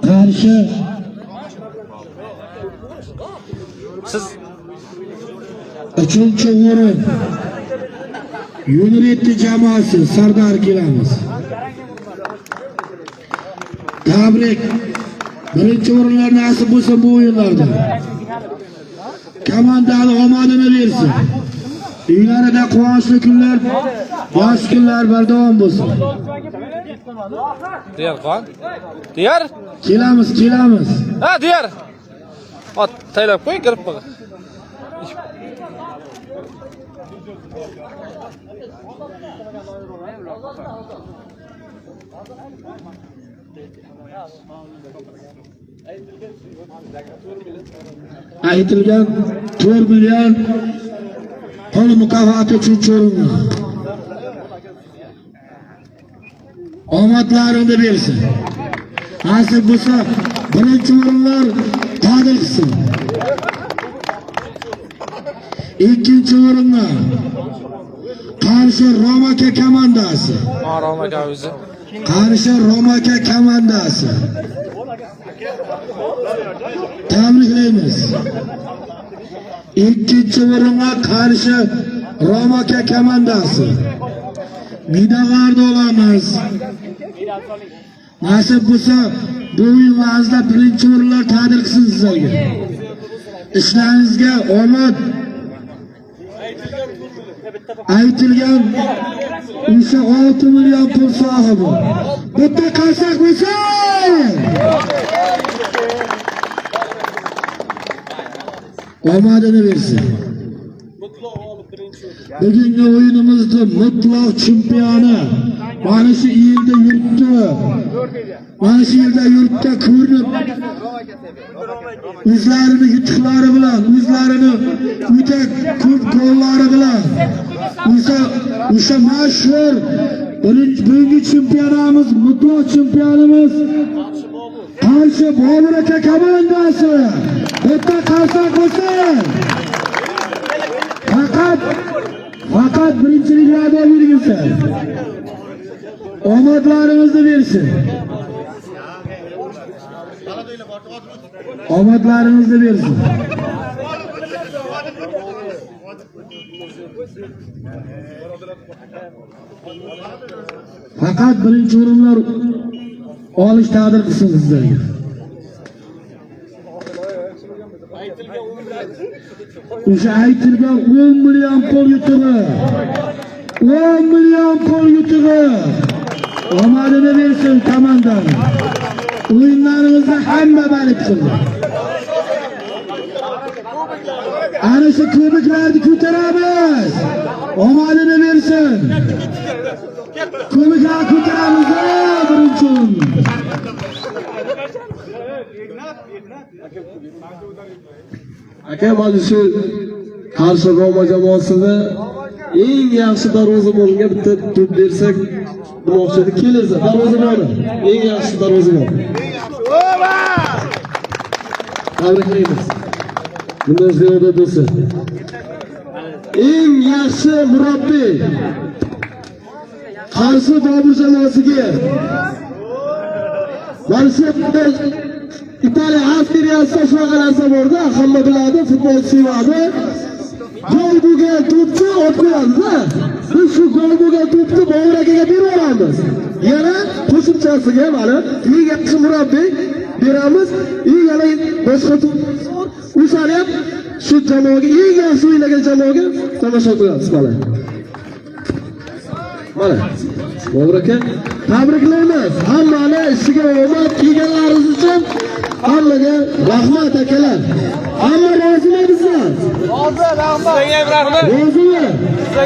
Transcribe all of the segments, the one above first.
Qarshi Siz 3-chi o'rin Yunretti jamoasi Sardor kelamiz. Tabrik. Birinchi o'rinlar nasib bo'lsin bu o'yinlarda. Komandani omadini bersin. Uylarida quvonchli kunlar, yosh kunlar bardavom bo'lsin. Diyar qon. Diyar. Kelamiz, kelamiz. Ha, Diyar. Ot taylab qo'y, kirib qo'y. Aytilgan 4 million pul mukofoti uchinchi o'ringa. Omadlarini bersin. Nasib bo'lsa birinchi o'rinlar qodir qilsin. Ikkinchi o'ringa Qarshi Romaka komandasi. Ha, Roma aka o'zi. Qarshi Romaka komandasi. Tabriklaymiz. Ikkinchi o'ringa Qarshi Romaka komandasi. Midag'arda olamiz. Nasib bo'lsa bu o'yinlaringizda birinchi o'rinlar taqdir qilsin sizlarga. Ishlaringizga omad. Aytilgan o'sha 6 million pul sohibi. Bitta qarsak bo'lsin. Omadini bersin. Bugungi o'yinimizni mutlaq chempioni mana shu yilda yurtdi. Mana shu yilda yurtda ko'rinib o'zlarini yutuqlari bilan, o'zlarini o'ta ko'p gollari bilan o'sha mashhur bugungi chempionamiz, mutlaq chempionimiz Qarshi Bobur aka komandasi. Bitta qarsak bo'lsin. Faqat birinchiliklarda yurgizsin. Omadlaringizni bersin. Omadlaringizni bersin. Faqat birinchi o'rinlar olish taqdir qilsin sizlarga. O'sha aytilgan 10 million pul yutug'i. 10 million pul yutug'i. Omadini bersin komandani. O'yinlarimizda hamma balik qildi. Ana shu kuboklarni ko'taramiz. Omadini bersin. Kuboklarni ko'taramiz birinchi o'rin. Aka, mana shu Qarshi Roma jamoasini eng yaxshi darvozabonga bitta to'p bersak demoqchi edik. Kelirsa darvozaboni, eng yaxshi darvozabon. Tabriklaymiz. Bundan ziyoda bo'lsin. Eng yaxshi murabbiy Qarshi Bobur jamoasiga. Mana shu Italiya A seriyasida shunaqa narsa borda, hamma biladi, futbol sevadi. Gol bo'lgan to'pni otib qo'yadi-da. Biz shu gol bo'lgan to'pni Bobur akaga berib yuboramiz. Yana qo'shimchasiga mana eng yaxshi murabbiy beramiz. Yana boshqa to'p bor. O'shani ham shu jamoaga, eng yaxshi o'ynagan jamoaga tomosha qilamiz mana. Mana. Bobur aka, tabriklaymiz. Hammani ishiga omad kelganlaringiz uchun hammaga rahmat akalar. Hamma rozimi bizdan? Rozi, rahmat. Sizlarga ham rahmat. Rozimi?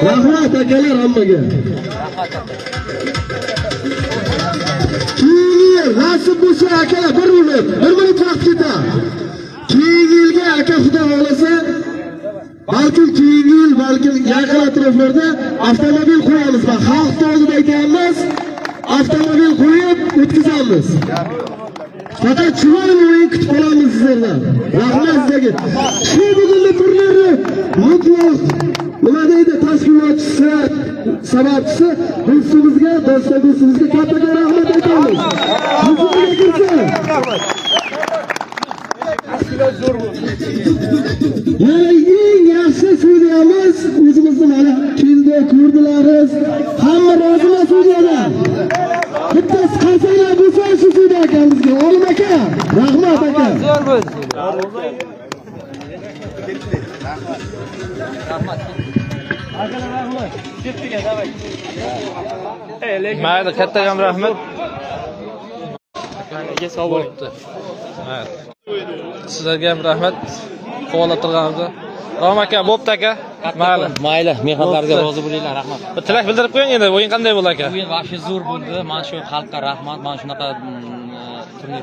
Rahmat akalar hammaga. Keyingi yil nasib bo'lsa akalar bir minut vaqt ketadi. Keyingi yilga aka xudo xohlasa balkim keyingi yil, balkim yaqin atroflarda avtomobil qo'yamiz. Va xalq oldida aytamiz, avtomobil qo'yib o'tkazamiz. Faqat chiroyli o'yin kutib qolamiz sizlardan. Rahmat sizlarga. Shu bugungi turnirni mutlaq nima deydi tashkilotchisi, sababchisi do'stimizga, do'stimizga kattakon rahmat aytamiz. Sizlarga kirsin. Rahmat. Yana eng yaxshi sudyamiz o'zimizni mana keldi, ko'rdilaringiz. Hamma rozimi sudyadan? Bittasi qarsanglar bo'lsa shu sudya akamizga. Olim aka, rahmat aka. Zo'r bo'ldi. Mayli, katta ham rahmat. Sog' bo'ling. Bo'pti. Mayli. Sizlarga ham rahmat. Quvvalab turganimizda. Rahmat aka, bo'pti aka. Mayli. Mayli, mehnatlaringizga Bo'pti. rozi bo'linglar, rahmat. Bir tilak bildirib qo'ying endi, o'yin qanday bo'ldi aka? O'yin вообще zo'r bo'ldi. Mana shu xalqqa rahmat. Mana shunaqa turnir.